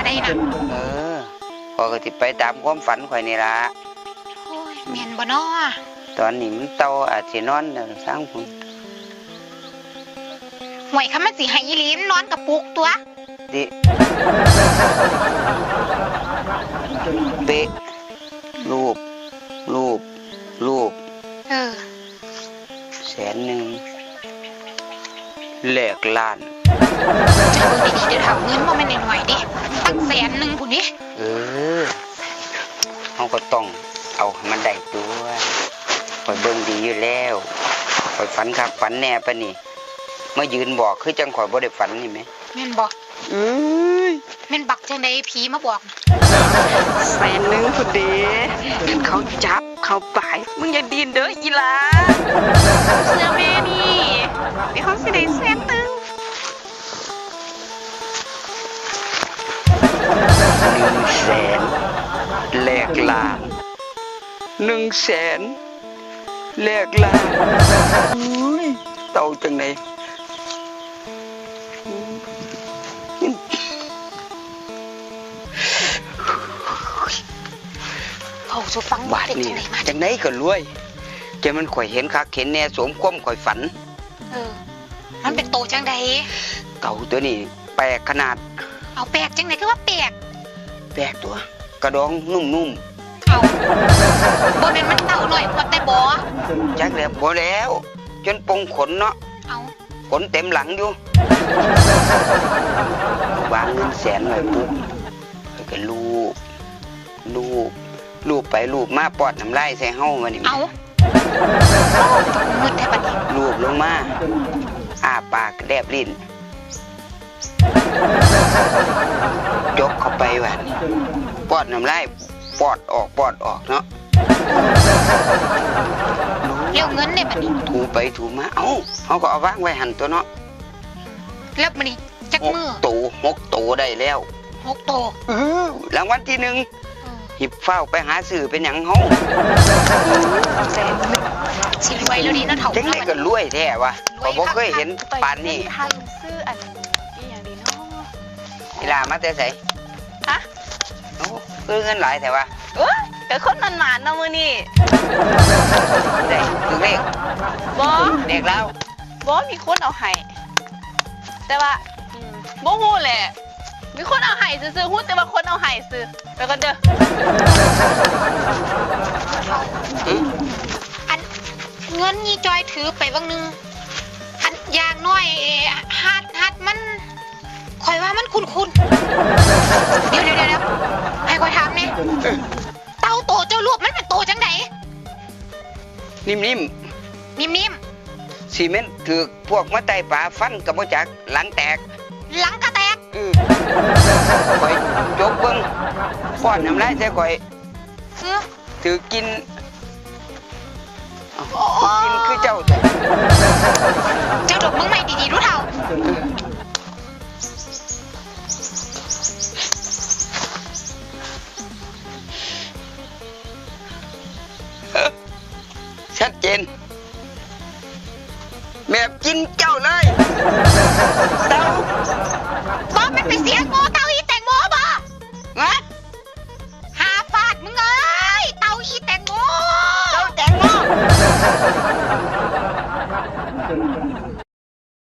ໄປນະ ເອີ ຂ້ອຍກໍຊິໄປຕາມຄວາມຝັນຂ້ອຍນີ້ລະ. ໂອ້ຍ ແມ່ນບໍ່ນໍ? ຕອນນີ້ມັນເຕົ່າອາດຊິນອນແລ້ວທາງພຸ້ນ. ໂອ້ຍ ຄັນມັນຊິໃຫ້ອີ່ຫຼີ ມັນນອນກະປຸກຕົວະ. ເປະ ລູບ ລູບ ລູບ ເອີ ແສນໜຶ່ງ ແລກລ້ານ. ເຈົ້າເບິ່ງດີໆເດີເຖົ້າ ເງິນບໍ່ແມ່ນໜ້ອຍໆເດ້ ຕັ້ງແສນໜຶ່ງພຸ້ນເດ້. ເອີ ເຮົາກໍຕ້ອງເອົາໃຫ້ມັນໄດ້ຕົວະ ຂ້ອຍເບິ່ງດີຢູ່ແລ້ວ. ຂ້ອຍຝັນຄັກຝັນແນ່ປານນີ້ ມາຢືນບອກຄືຈັ່ງຂ້ອຍບໍ່ໄດ້ຝັນນີ້ແໝ່. ແມ່ນບໍ່? ເອີຍ ແມ່ນບັກຈັ່ງໃດຜີມາບອກ? ແສນໜຶ່ງພຸ້ນເດ ຄັນເຂົາຈັບເຂົາປາຍ ມຶງຢ່າດີ້ນເດີອີ່ຫຼ້າ. ເຊື່ອແມ່ນີ້ ດຽວເຮົາຊິໄດ້ແສນໜຶ່ງ. ໜຶ່ງແສນ ແລກລ້ານ ໜຶ່ງແສນ ແລກລ້ານ. ໂອ້ຍ ເຕົ່າຈັ່ງໃດ? ເວົ້າສູ່ຟັງ ບາດນີ້ ເປັນຈັ່ງໃດມາ? ຈັ່ງໃດກໍລວຍ ຈະແມ່ນຂ້ອຍເຫັນຄັກເຫັນແນ່ ສົມຄວາມຂ້ອຍຝັນ. ເອີ ມັນເປັນໂຕຈັ່ງໃດ? ເຕົ່າຕົວນີ້ແປກຂະໜາດ. ເອົາ ແປກຈັ່ງໃດ? ຄືວ່າແປກ? ແປກຕົວະ ກະດອງນຸ້ມໆ. ເອົາ ບໍ່ແມ່ນມັນເຕົ່ານ້ອຍໂພດແຕ່ບໍ? ຈັກແລ້ວ ບໍ່ແລ້ວ ຈົນປົ່ງຂົນເນາະ. ເອົາ ຂົນເຕັມຫຼັງຢູ່. ວາງເງິນແສນໄວ້ປຸບ ຂ້ອຍກໍລູບ ລູບ ລູບໄປລູບມາ ປ້ອນນ້ຳລາຍໃສ່ເຮົາບາດນີ້. ເອົາ ງຶດແທ້ບາດນີ້. ລູບລົງມາ ອ້າປາກແລບລີ້ນ ຈົກເຂົ້າໄປບາດນີ້ ປ້ອນນ້ຳລາຍ ປອດອອກ ປອດອອກເນາະ. ແລ້ວເງິນເດບາດນີ້? ຖູໄປຖູມາ ເອົ້າ ເຮົາກໍເອົາວາງໄວ້ຫັ້ນຕົວະເນາະ. ແລ້ວບາດນີ້ຈັກມື້? ຫົກໂຕ ຫົກໂຕໄດ້ແລ້ວ. ຫົກໂຕ? ເອີ ລາງວັນທີໜຶ່ງ. ເອີ ຮີບຟ້າວໄປຫາຊື້ເປັນຫຍັງເຮົາ? ແສນໜຶ່ງ ຊິລວຍແລ້ວເດເນາະເຖົ້າ. ຈັ່ງໃດກໍລວຍແທ້ວະ ຂ້ອຍບໍ່ເຄີຍເຫັນປານນີ້. ຊື້ອັນ ອີ່ຫຍັງດີເນາະ? ອີ່ຫຼ້າມາແຕ່ໃສ? ຮະ? ໂອ້ ຄືເງິນຫຼາຍແທ້ວະ? ໂອ້ຍ ກໍຄົນໝານໆເນາະມື້ນີ້. ໄດ້ຖືກເລກ? ບໍ່ ເລກລາວ? ບໍ່ ມີຄົນເອົາໃຫ້ ແຕ່ວ່າ ອືມ ບໍ່ຮູ້ແຫຼະ ມີຄົນເອົາໃຫ້ຊື່ໆ ຮູ້ແຕ່ວ່າຄົນເອົາໃຫ້ຊື່. ໄປກ່ອນເດີ. ອັນ ເງິນອີ່ຈ່ອຍຖືໄປຫວ່າງໜຶ່ງ ອັນ ຢ່າງໜ້ອຍ ເອ ຫັດ ຫັດມັນ ຂ້ອຍວ່າມັນຄຸ້ນໆ. ດຽວໆໆ ໃຫ້ຂ້ອຍຖາມແດ່ ເອີ ເຕົ່າໂຕເຈົ້າລູບມັນເປັນໂຕຈັ່ງໃດ? ນິ່ມໆ ນິ່ມໆ. ຊິແມ່ນຖືກພວກມາໄຕ່ປາຟັນກໍບໍ່ຈັກ ຫຼັງແຕກ. ຫຼັງກະແຕກ? ອື ຂ້ອຍຈົກເບິ່ງ ປ້ອນນ້ຳລາຍໃສ່ຂ້ອຍ. ເອີ ຖືກກິ່ນ ໂອ້ ກິນຄືເຈົ້າແທ້. ເຈົ້າດົມເບິ່ງໃໝ່ດີໆດູເຖົ້າ.